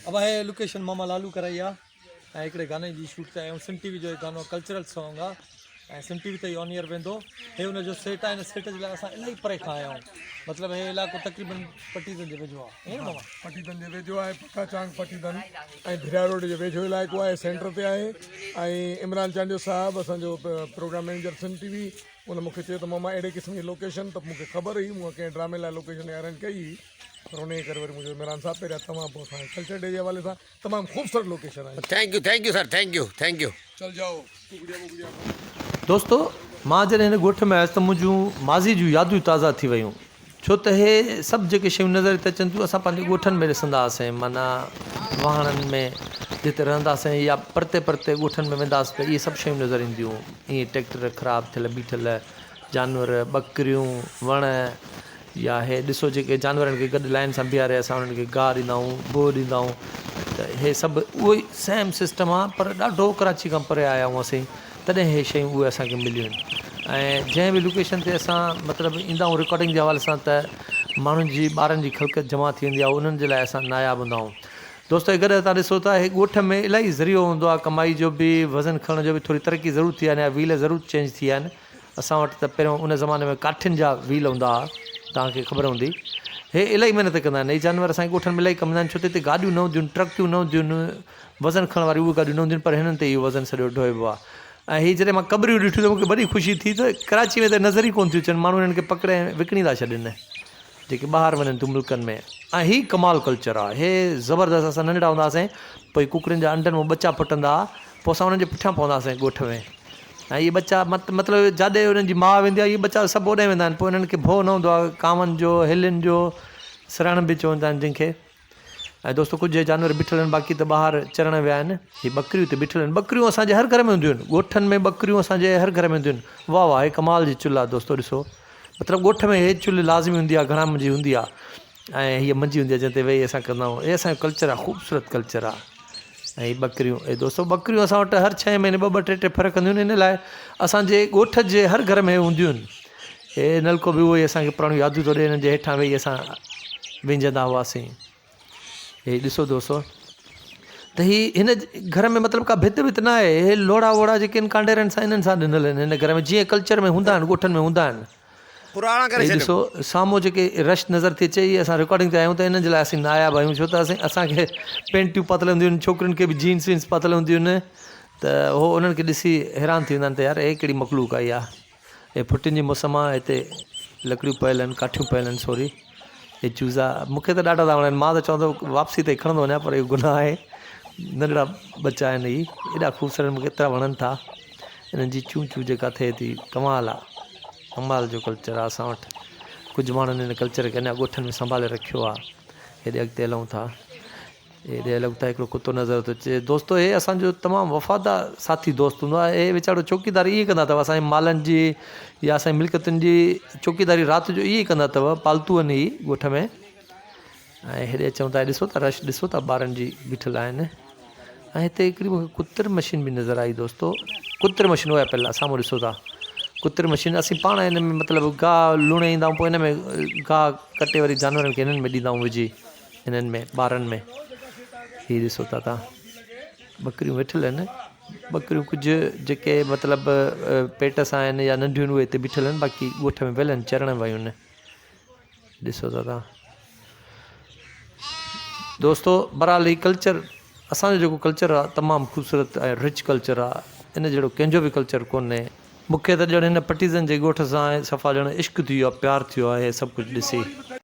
ابا هي لوڪيشن ماما لالو ڪرائي آ ۽ هڪڙي گاني جي شوٽ تي آيا آهيون سن ٽي وي جو هي گانو ڪلچرل سانگ آ ۽ سن ٽي وي تي آن ايئر ويندو هي ان جو سيٽ آ ان سيٽ جي لاء اسان الاهي پري کان آيا آهيون مطلب هي علائقو تقريبن پٽيدن جي ويجهو آ ائين نه ماما پٽيدن جي ويجهو آهي پڪا چانگ پٽيدن ۽ ڌريا روڊ جي ويجهو علائقو آهي سينٽر تي آهي ۽ عمران چانڊيو صاحب اسان جو پروگرام مئنيجر سن ٽي وي ان مون کي چيو ته ماما اهڙي قسم جي لوڪيشن ته مون کي خبر هئي مون ڪنهن ڊرامي لاء لوڪيشن ارينج ڪئي هئي پر انهيء ڪري وري مون چيو عمران صاحب پهريان توهان پوء اسان ڪلچر ڊي جي حوالي سان تمام خوبصورت لوڪيشن آهي. Thank you thank you sir thank you thank you. چل جائو ڪڪڙيا وڪڙيا کائو. دوستو مان جڏهن هن ڳوٺ ۾ آيس ته منهنجون ماضي جون ياديون تازه ٿي ويون ڇو ته هي سڀ جيڪي شيون نظر هتي اچن ٿيون اسان پنهنجي ڳوٺن ۾ ڏسندا هئاسين معنيٰ واهڻن ۾ جتي رهندا هئاسين يا پرتي پرتي ڳوٺن ۾ ويندا هئاسين ته اهي سڀ شيون نظر اينديون ائين ٽيڪٽر خراب ٿيل بيٺل جانور ٻڪريون وڻ يا هي ڏسو جيڪي جانورن کي گڏ لائن سان بيهاري اسان انهن کي گاهه ڏيندا آهيون بوهه ڏيندا آهيون ته هي سڀ اهو ئي سيم سسٽم آهي پر ڏاڍو ڪراچي کان پري آيا آهيون اسين تڏهن هي شيون اهي اسان کي مليون آهن ۽ جنهن به لوڪيشن تي اسان مطلب ايندا آهيون رڪارڊنگ جي حوالي سان ته ماڻهن جي ٻارن جي خلقت جمع ٿي ويندي آهي انهن جي لاء اسان ناياب هوندا آهيون دوستو هي گڏهه تان ڏسو ٿا هي ڳوٺ ۾ الاهي ذريعو هوندو آهي ڪمائي جو به وزن کڻڻ جو به ٿوري ترقي ضرور ٿي آهي ويل ضرور چينج ٿي آهن اسان وٽ ته پهريون ان زماني ۾ ڪاٺين جا ويل هوندا ها توهان کي خبر هوندي. هي الاهي محنت ڪندا آهن. هي جانور اسان جي ڳوٺن ۾ الاهي ڪم ايندا آهن ڇو ته هتي گاڏيون نه هونديون آهن ٽرڪيون نه هونديون آهن وزن کڻڻ واريون اهي گاڏيون نه هونديون آهن پر هنن تي اهو وزن سڄو ڍوئبو آهي ۽ هي جڏهن مان ڪٻريون ڏٺيون ته مون کي وڏي خوشي ٿي ته ڪراچي ۾ ته نظر ئي ڪونه ٿيون اچن ماڻهو هنن کي پڪڙي وڪڻي ٿا ڇڏين جيڪي ٻاهر وڃن ٿيون ملڪن ۾ ۽ هي ڪمال ڪلچر آهي هي زبردست اسان ننڍڙا هوندا هئاسين پوء ڪڪڙين جا انڊن مان ٻچا ڦٽندا هئا پوء اسان انهن جي پٺيان پوندا هئاسين ڳوٺ ۾ ۽ اهي ٻچا مطلب جاڏي انهن جي ماء ويندي آهي اهي ٻچا سڀ اوڏانهن ويندا آهن پوء انهن کي ڀؤ نه هوندو آهي ڪانون جو هلين جو سرڻ به چوندا آهن جن کي ۽ دوستو ڪجهه جانور بيٺل آهن باقي ته ٻاهر چرڻ ويا آهن هي ٻڪريون هتي بيٺل آهن ٻڪريون اسان جي هر گهر ۾ هونديون آهن ڳوٺن ۾ ٻڪريون اسان جي هر گهر ۾ هونديون آهن واهه واهه هي ڪمال جي چلهه آهي دوستو ڏسو مطلب ڳوٺ ۾ هي چلهه لازمي هوندي آهي گهڻا منجي هوندي آهي ۽ هيء منجي هوندي آهي جنهن تي ويهي اسان ڪندا آهيون. هي اسان جو ڪلچر آهي خوبصورت ڪلچر آهي. ۽ هي ٻڪريون اي دوستو ٻڪريون اسان وٽ هر ڇهين مهيني ٻه ٻه ٽي ٽي ڦر ڪنديون آهن ان لاء اسان جي ڳوٺ جي هر گهر ۾ هونديون آهن. هي نلڪو به اهو ئي اسان کي پراڻيون ياديون ٿو ڏي انهن جي هيٺان ويهي اسان وينجهندا هئاسين. هي ڏسو دوستو ته هي هن گهر ۾ مطلب ڪا ڀت وت نه آهي هي لوڙها ووڙها جيڪي آهن ڪانڊيرن سان انهن سان ڏنل آهن هن گهر ۾ جيئن ڪلچر ۾ هوندا آهن ڳوٺن ۾ هوندا آهن. پراڻا ڪري هي ڇڏيو. ڏسو سامهون جيڪي رش نظر ٿي اچي اهي اسان رڪارڊنگ تي آهيون ته انهن جي لاء اسين ناياب آهيون ڇو ته اسين اسان کي پينٽيون پاتل هونديون آهن ڇوڪرين کي به جينس وينس پاتل هونديون آهن ته هو انهن کي ڏسي حيران ٿي ويندا آهن ته يار هي ڪهڙي مخلوق آئي آهي هي ڦٽين جي موسم آهي هتي لڪڙيون پيل آهن ڪاٺيون پيل آهن سوري هي چوزا مون کي ته ڏاڍا ٿا وڻن مان ته چوان ٿو واپسي تي کڻندو وڃان پر اهو گناهه آهي ننڍڙا ٻچا آهن هي ايڏا خوبصورت مون کي ايترا وڻن ٿا انهن جي چون چون جيڪا ٿئي ٿي ڪمال آ ڪمال جو ڪلچر آ اسان وٽ ڪجهه ماڻهن ان ڪلچر کي اڃا ڳوٺن ۾ سنڀالي رکيو آ هيڏي اڳتي هلون ٿا هيڏي هلون ٿا هڪڙو ڪتو نظر ٿو اچي دوستو هي اسان جو تمام وفادار ساٿي دوست هوندو آ هي ويچارو چوڪيداري ائين ڪندا اٿو اسان جي مالن جي يا اسان جي ملڪيتن جي چوڪيداري رات جو ائين ڪندا اٿو پالتو آهن هي ڳوٺ ۾ ۽ هيڏي اچون ٿا ڏسو ٿا رش ڏسو ٿا ٻارن جي بيٺل آهن ۽ هتي هڪڙي مونکي ڪتر مشين به نظر آئي دوستو ڪتر مشين اها پيل آهي سامهون ڏسو ٿا ڪتر مشين اسين پاڻ هن ۾ مطلب گاهه لوڻي ايندا آهيون پوء هن ۾ گاهه ڪٽي وري جانورن کي هنن ۾ ڏيندا آهيون وجهي هنن ۾ ٻارن ۾ هي ڏسو ٿا تان ٻڪريون ويٺل آهن ٻڪريون ڪجهه جيڪي مطلب پيٽ سان آهن يا ننڍيون اهي هتي بيٺل آهن باقي ڳوٺ ۾ ويل آهن چرڻ ويون آهن ڏسو ٿا تان دوستو بھرحال ھي ڪلچر اسان جو جيڪو ڪلچر آ تمام خوبصورت ۽ رچ ڪلچر آ ان جھڙو ڪنھن جو به ڪلچر ڪونھي. مونکي ته ڄڻ ھن پٽيزن جي ڳوٺ سان صفا ڄڻ عشق ٿي ويو آ پيار ٿي ويو آ ھي سڀ ڪجھ ڏسي.